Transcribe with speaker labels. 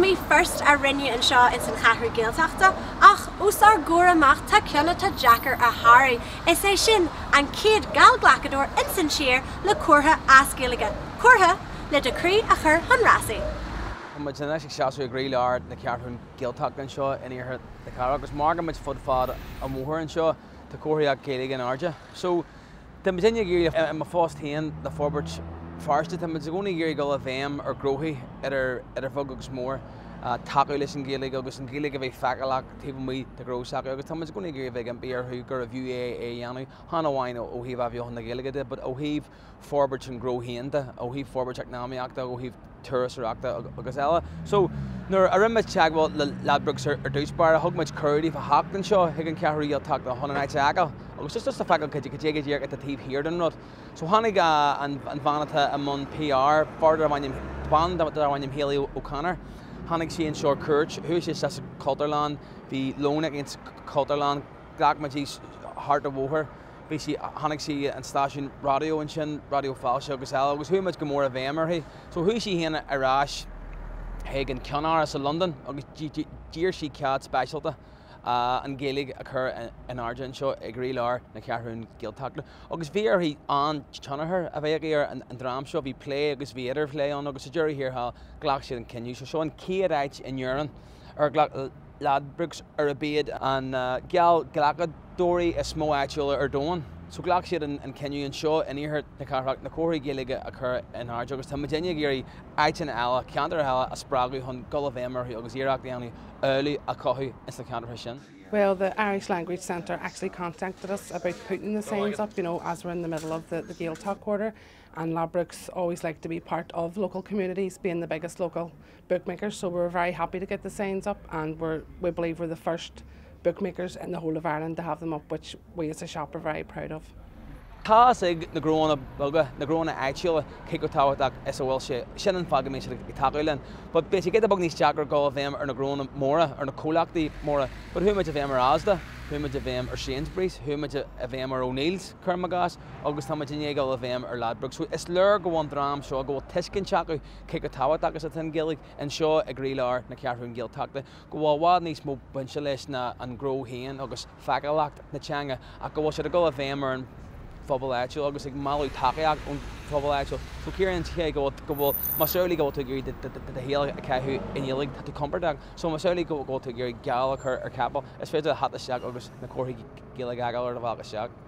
Speaker 1: iomaí first a rinneadh anseo ins an Cheathrú Gaeltachta, ach os ár gcomhair amach tá ceann atá deacair a shárú, is é sin, an chéad gheallghlacadóir ins an tír le comhartha as Gaeilge, comhartha le do chroí a chur chun rásaí.
Speaker 2: Tá muid anois ag seasamh i gcroílár na Ceathrún Gaeltachta anseo in iarthar na cathrach agus mar a fheicimid fud fad an bhóthair anseo tá comharthaíocht Gaeilge in airde. So, tá muidinne ag iarraidh, i mo phost féin le Forbairt Feirste, tá muid i gcónaí ag iarraidh dul i bhfeidhm ar ghnóthaí, idir idir bheag agus mór, tacú leis an Ghaeilge agus an Ghaeilge a bheith feiceálach taobh amuigh de ghnó s'acu agus tá muid i gcónaí ag iarraidh a bheith ag impí orthu gurbh fhiú é a dhéanamh, chan amháin ó thaobh athbheochan na Gaeilge de but ó thaobh forbairt an ghnó féin de, ó thaobh forbairt eacnamaíochta, ó thaobh turasóireachta agus eile. So, nuair a rinne muid teagmháil le Ladbrokes ar dtús báire, thug muid cuireadh daofa theacht anseo chuig an Cheathrú Ghaeltachta chun an áit a fheiceáil agus just just a feiceáil cad é go díreach atá taobh thiar den rud. So tháinig an bhean atá i mbun PR, fear darb ainm, bean darb ainm Hayley O'Connor, tháinig sí anseo ar cuairt, chuaigh sí isteach sa Chultúrlann, bhí lón aici sa Chultúrlann, ghlac muid í thart an bhóthar, Bhí sí, chonaic sí an stáisiún raidió ansin, Raidió Fáilte agus eile, agus chuaigh muid go mór i bhfeidhm uirthi. So chuaigh sí féin ar ais chuig an ceannáras i Londain agus d'iarr sí cead speisialta an Ghaeilge a chur in airde anseo i gcroílár na Ceathrún Gaeltachta. Agus bhí uirthi an-tionchar a bheith aici ar an dream seo, bhí plé agus bhí idirphlé ann agus sa deireadh thiar thall ghlac siad an cinneadh. So seo an chéad áit in Éirinn ar ghlac Ladbrokes arb iad an geallghlacadóirí is mó áitiúla ar domhan. So ghlac siad an cinneadh anseo in iarthar na cathrach na comharthaí Gaeilge a chur in airde agus tá muidinne ag iarraidh áiteanna eile, ceantair eile a spreagadh chun dul i bhfeidhm orthu agus iarracht a dhéanamh éileamh a chothú ins na ceantracha sin.
Speaker 3: Well, the Irish Language Centre actually contacted us about putting the signs up, you know, as we're in the middle of the, the Gaeltacht Quarter. And Ladbrokes always like to be part of local communities, being the biggest local bookmakers. So we were very happy to get the signs up and we're, we believe we're the first bookmakers in the whole of Ireland to have them up, which we as a shop are very proud of.
Speaker 2: Tá fhios ag na gnóanna beaga, na gnóanna áitiúla, cé chomh tábhachtach is a bhfuil sé. Sin an fáth go mbíonn siad ag tacú linn. But beidh sé giota beag níos deacra dul i bhfeidhm ar na gnóanna móra, ar na comhlachtaí móra. But chuaigh muid i bhfeidhm ar Asda, chuaigh muid i bhfeidhm ar Sainsbury's, chuaigh muid i bhfeidhm ar O'Neill's, cuirim i gcás, agus tá muid i ndiaidh dul i bhfeidhm ar Ladbrokes. So is léir go bhfuil an dream seo, go bhfuil tuiscint acu cé chomh tábhachtach is atá an Ghaeilge anseo i gcroílár na Ceathrún Gaeltachta, go bhfuil i bhfad níos mó bainte leis ná an gnó féin agus feiceálacht na teanga ach go bhfuil siad ag dul i bhfeidhm ar an phobal áitiúil agus ag mealladh tacaíocht ón phobal áitiúil. So ciallaíonn sé go bhfuil, go bhfuil, más amhlaidh go bhfuil tú ag iarraidh do shaol a chaitheamh i nGaeilge, tá tú compordach. So más amhlaidh go bhfuil tú ag iarraidh geall a chur ar chapall, is féidir leat theacht isteach agus na comharthaí Gaeilge a fheiceáil ar do bhealach isteach.